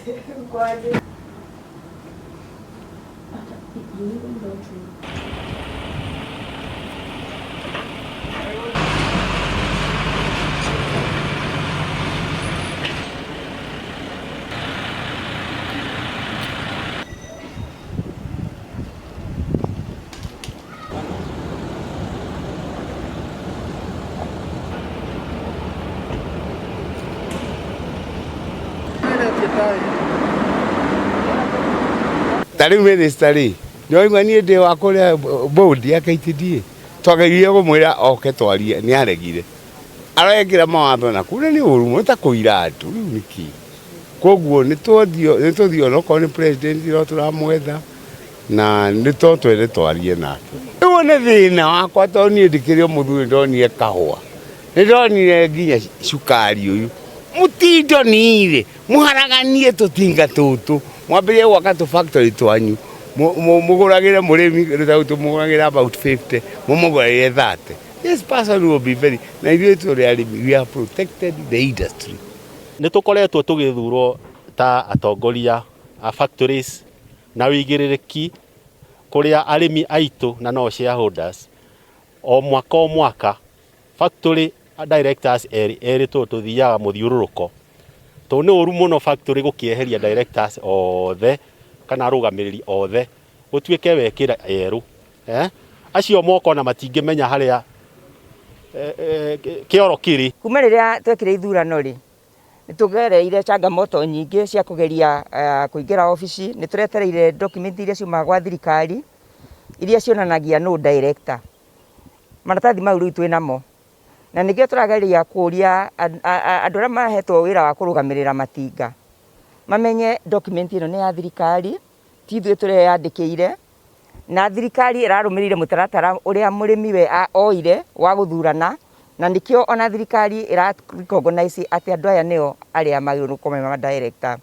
Kwaje? You even don't know. Ta rĩu minister rĩ, nĩwaigua niĩ ndĩ wa kũrĩa board ya KTDA, twageririe kũmwĩra oke twarie nĩ aregire. Arekĩra mawatho na kũu na nĩ ũru mũno ta kũira andũ rĩu nĩkĩ? Koguo nĩ tũthiĩ onokorwo nĩ president no tũramwetha na nĩ to twende twarie nake. Rĩu nĩ thĩna wakwa tondũ niĩ ndĩkĩrĩ o mũthuri ndonire kahũa, nĩ ndonire nginya cukari ũyũ. Mũtindonire mũharaganie tũtinga tũtũ mwambĩrĩrie gwaka tũ factory twanyu mũgũragĩre mũrĩmi tũmũgũragĩra about 50 mũmũgũragĩre 30. This person will be very na ithuĩ tũrĩ arĩmi, we have protected the industry. Nĩ tũkoretwo tũgĩthurwo ta atongoria a factories na wĩigĩrĩrĩki kũrĩa arĩmi aitũ na no shareholders o mwaka o mwaka factory directors erĩ erĩ tũ tũthiaga mũthiũrũrũko tondũ nĩ ũru mũno factory gũkĩeheria directors othe kana arũgamĩrĩri othe gũtuĩke wekĩra erũ acio moka ona matingĩmenya harĩa kĩoro kĩrĩ. Kuma rĩrĩa twekire ithurano rĩ, nĩ tũgereire changamoto nyingĩ cia kũgeria kũingĩra obici, nĩ tũretereire document iria ciumaga gwa thirikari iria cionanagia nũ director. Maratathi mau rĩu twĩnamo na nĩkĩo tũrageria kũria andũ arĩa mahetwo wĩra wa kũrũgamĩrĩra matinga mamenye document ĩno nĩ ya thirikari, ti ithuĩ tũreyandĩkĩire, na thirikari ĩrarũmĩrĩire mũtaratara ũrĩa mũrĩmi we oire wa gũthurana, na nĩkĩo ona thirikari ĩra recognize atĩ andũ aya nĩo arĩa magĩrĩirwo gũkorwo me ma director.